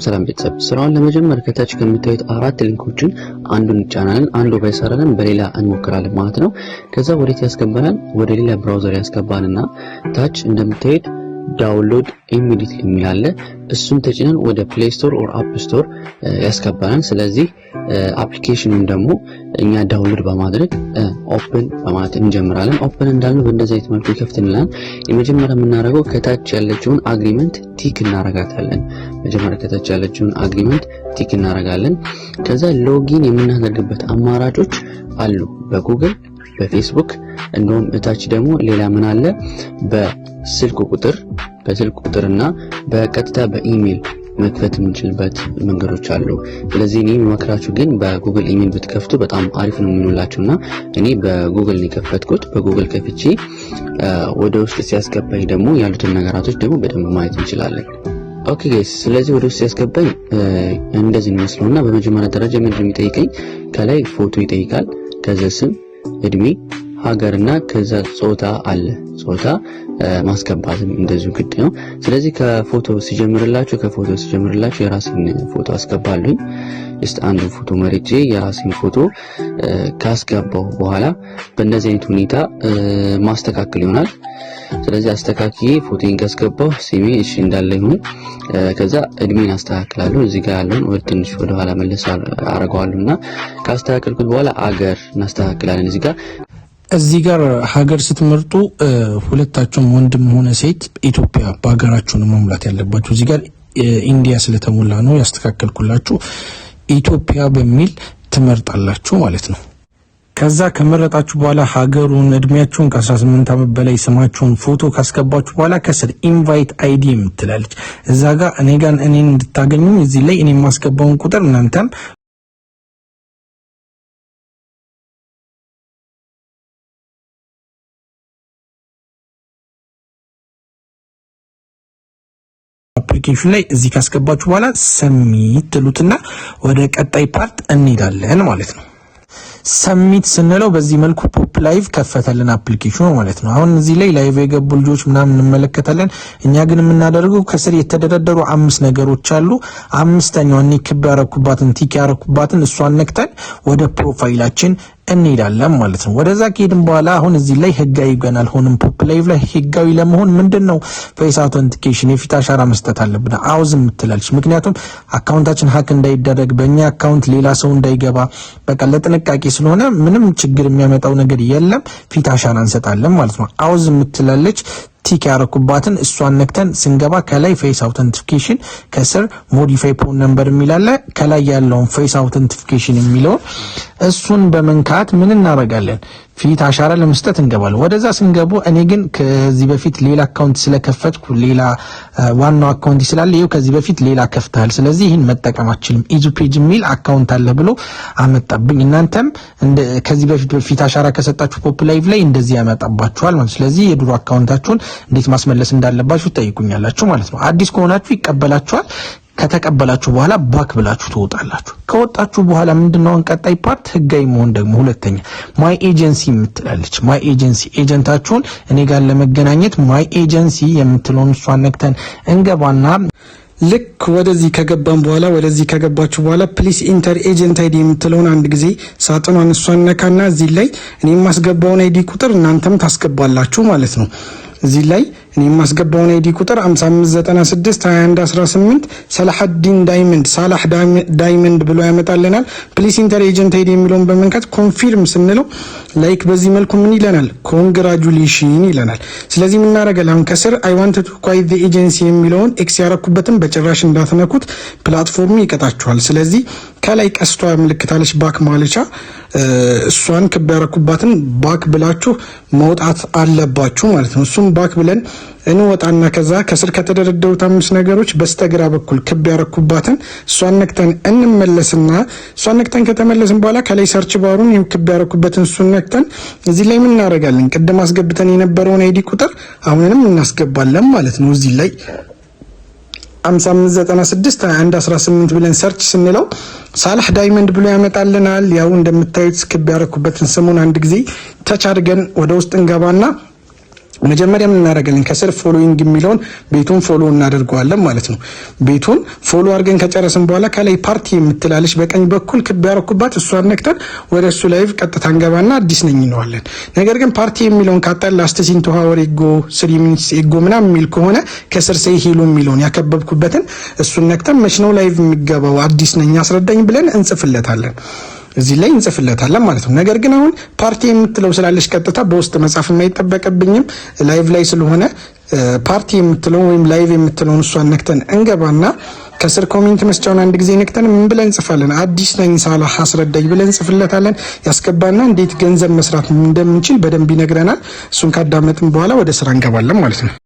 ሰላም ቤተሰብ፣ ስራውን ለመጀመር ከታች ከምታዩት አራት link ኦችን አንዱን እንጫናለን። አንዱ ባይሰራልን በሌላ እንሞክራለን ማለት ነው። ከዛ ወዴት ያስገባናል? ወደ ሌላ browser ያስገባንና ታች እንደምታዩት download immediately የሚል አለ። እሱን ተጭነን ወደ Play Store or App Store ያስገባናል። ስለዚህ application ኑን ደግሞ እኛ download በማድረግ open በማለት እንጀምራለን። Open እንዳልነው በእንደዚህ አይነት መልኩ ይከፍትልናል። የመጀመሪያ የምናደርገው ከታች ያለችውን agreement tick እናረጋታለን። መጀመሪያ ከታች ያለችውን agreement tick እናረጋለን። ከዛ login የምናደርግበት አማራጮች አሉ፣ በጉግል፣ በፌስቡክ፣ እንዲሁም እታች ደግሞ ሌላ ምን አለ፣ በስልክ ቁጥርና በቀጥታ በኢሜል መክፈት የምንችልበት መንገዶች አሉ። ስለዚህ እኔ የምመክራችሁ ግን በጉግል ኢሜል ብትከፍቱ በጣም አሪፍ ነው የሚሆንላችሁ እና እኔ በጉግል ነው የከፈትኩት። በጉግል ከፍቼ ወደ ውስጥ ሲያስገባኝ ደግሞ ያሉትን ነገራቶች ደግሞ በደንብ ማየት እንችላለን። Okay guys፣ ስለዚህ ወደ ውስጥ ሲያስገባኝ እንደዚህ ነው የሚመስለውና በመጀመሪያ ደረጃ ምንድን ነው የሚጠይቀኝ? ከላይ ፎቶ ይጠይቃል። ከዛ ስም፣ እድሜ፣ ሀገርና ከዛ ጾታ አለ። ጾታ ማስገባትም እንደዚሁ ግድ ነው። ስለዚህ ከፎቶ ሲጀምርላችሁ የራሴን ፎቶ አስገባለሁኝ። እስቲ አንዱን ፎቶ መርጬ የራሴን ፎቶ ካስገባው በኋላ በእንደዚህ አይነት ሁኔታ ማስተካከል ይሆናል። ስለዚህ አስተካክዬ ፎቶን ካስገባው ስሜ እሺ እንዳለ ይሁን። ከዛ እድሜን አስተካክላለሁ። እዚህ ጋር ያለውን ወደ ትንሽ ወደ ኋላ መለስ አደርገዋለሁ እና ካስተካከልኩት በኋላ አገር እናስተካክላለን እዚህ ጋር። እዚህ ጋር ሀገር ስትመርጡ ሁለታችሁም ወንድም ሆነ ሴት ኢትዮጵያ በሀገራችሁ ነው መሙላት ያለባችሁ። እዚህ ጋር ኢንዲያ ስለተሞላ ነው ያስተካከልኩላችሁ። ኢትዮጵያ በሚል ትመርጣላችሁ ማለት ነው። ከዛ ከመረጣችሁ በኋላ ሀገሩን፣ እድሜያችሁን ከ18 ዓመት በላይ፣ ስማችሁን፣ ፎቶ ካስገባችሁ በኋላ ከስር invite ID የምትላለች እዛ ጋር እኔ ጋር እኔን እንድታገኙ እዚህ ላይ እኔ የማስገባውን ቁጥር እናንተም application ላይ እዚህ ካስገባችሁ በኋላ submit ትሉትና ወደ ቀጣይ part እንሄዳለን ማለት ነው። Submit ስንለው በዚህ መልኩ Pop Live ከፈተልን application ኑ ማለት ነው። አሁን እዚህ ላይ live የገቡ ልጆች ምናምን እንመለከታለን። እኛ ግን የምናደርገው ከስር የተደረደሩ አምስት ነገሮች አሉ። አምስተኛው እኔ ክብ ያረኩባትን፣ tick ያረኩባትን እሷን ነክተን ወደ profile ኣችን እንሄዳለን ማለት ነው። ወደዛ ከሄድን በኋላ አሁን እዚህ ላይ ህጋዊ ገና አልሆንም። Pop Live ላይ ህጋዊ ለመሆን ምንድን ነው face authentication የፊት አሻራ መስጠት አለብን። Auth የምትላለች፣ ምክንያቱም account ኣችን hack እንዳይደረግ፣ በእኛ account ሌላ ሰው እንዳይገባ፣ በቃ ለጥንቃቄ ስለሆነ ምንም ችግር የሚያመጣው ነገር የለም። ፊት አሻራ እንሰጣለን ማለት ነው። Auth የምትላለች tick ያረኩባትን እሷን ነክተን ስንገባ ከላይ face authentication፣ ከስር modify phone number የሚል አለ። ከላይ ያለውን face authentication የሚለውን እሱን በመንካት ምን እናደርጋለን? ፊት አሻራ ለመስጠት እንገባለን። ወደዛ ስንገቡ እኔ ግን ከዚህ በፊት ሌላ account ስለከፈትኩ፣ ሌላ ዋናው account ስላለ ይኸው ከዚህ በፊት ሌላ ከፍተሃል፣ ስለዚህ ይህን መጠቀም አትችልም፣ ኢዙ ፔጅ የሚል account አለ ብሎ አመጣብኝ። እናንተም ከዚህ በፊት ፊት አሻራ ከሰጣችሁ Pop Live ላይ እንደዚህ ያመጣባችኋል ማለት። ስለዚህ የድሮ account ኣችሁን እንዴት ማስመለስ እንዳለባችሁ ትጠይቁኛላችሁ ማለት ነው። አዲስ ከሆናችሁ ይቀበላችኋል። ከተቀበላችሁ በኋላ back ብላችሁ ትወጣላችሁ። ከወጣችሁ በኋላ ምንድነው ቀጣይ part ህጋዊ መሆን ደግሞ ሁለተኛ my agency የምትላለች። My agency፣ agent ኣችሁን እኔ ጋር ለመገናኘት my agency የምትለውን እሷን ነክተን እንገባና ልክ ወደዚህ ከገባን በኋላ፣ ወደዚህ ከገባችሁ በኋላ please enter agent ID የምትለውን አንድ ጊዜ ሳጥኗን እሷን ነካና እዚህ ላይ እኔ የማስገባውን ID ቁጥር እናንተም ታስገባላችሁ ማለት ነው። እዚህ ላይ እኔ የማስገባውን ID ቁጥር 5596 2118 ሰላሐዲን ዳይመንድ፣ ሳላህ ዳይመንድ ብሎ ያመጣልናል። Please enter agent ID የሚለውን በመንካት confirm ስንለው like በዚህ መልኩ ምን ይለናል? Congratulation ይለናል። ስለዚህ ምን እናደርጋለን? አሁን ከስር I want to quit the agency የሚለውን X ያረኩበትን በጭራሽ እንዳትነኩት፣ platform ኡ ይቀጣችኋል። ስለዚህ ከላይ ቀስቷ ምልክታለች back ማለቻ፣ እሷን ክብ ያረኩባትን back ብላችሁ መውጣት አለባችሁ ማለት ነው። እሱም back ብለን እንወጣና ከዛ ከስር ከተደረደሩት አምስት ነገሮች በስተግራ በኩል ክብ ያረኩባትን እሷን ነክተን እንመለስና እሷን ነክተን ከተመለስን በኋላ ከላይ search bar ኡን ክብ ያረኩበትን እሱን ነክተን እዚህ ላይ ምን እናደርጋለን? ቅድም አስገብተን የነበረውን ID ቁጥር አሁንንም እናስገባለን ማለት ነው። እዚህ ላይ 5596 2118 ብለን search ስንለው ሳላህ ዳይመንድ ብሎ ያመጣልናል። ያው እንደምታዩት ክብ ያረኩበትን ስሙን አንድ ጊዜ touch አድርገን ወደ ውስጥ እንገባና መጀመሪያ ምን እናደርጋለን? ከስር following የሚለውን ቤቱን follow እናደርገዋለን ማለት ነው። ቤቱን follow አድርገን ከጨረስን በኋላ ከላይ ፓርቲ የምትላለች በቀኝ በኩል ክብ ያረኩባት፣ እሷን ነክተን ወደ እሱ live ቀጥታ እንገባና አዲስ ነኝ እንለዋለን። ነገር ግን ፓርቲ የሚለውን ካጣን last seen 2 hour ago፣ 3 minutes ago ምናምን የሚል ከሆነ ከስር say hello የሚለውን ያከበብኩበትን እሱን ነክተን መች ነው live የሚገባው፣ አዲስ ነኝ፣ አስረዳኝ ብለን እንጽፍለታለን። እዚህ ላይ እንጽፍለታለን ማለት ነው። ነገር ግን አሁን ፓርቲ የምትለው ስላለች ቀጥታ በውስጥ መጻፍ የማይጠበቅብኝም፣ live ላይ ስለሆነ ፓርቲ የምትለውን ወይም live የምትለውን እሷን ነክተን እንገባና ከስር comment መስጫውን አንድ ጊዜ ነክተን ምን ብለን እንጽፋለን? አዲስ ነኝ ሳላህ አስረዳኝ ብለን እንጽፍለታለን። ያስገባና እንዴት ገንዘብ መስራት እንደምንችል በደንብ ይነግረናል። እሱን ካዳመጥን በኋላ ወደ ስራ እንገባለን ማለት ነው።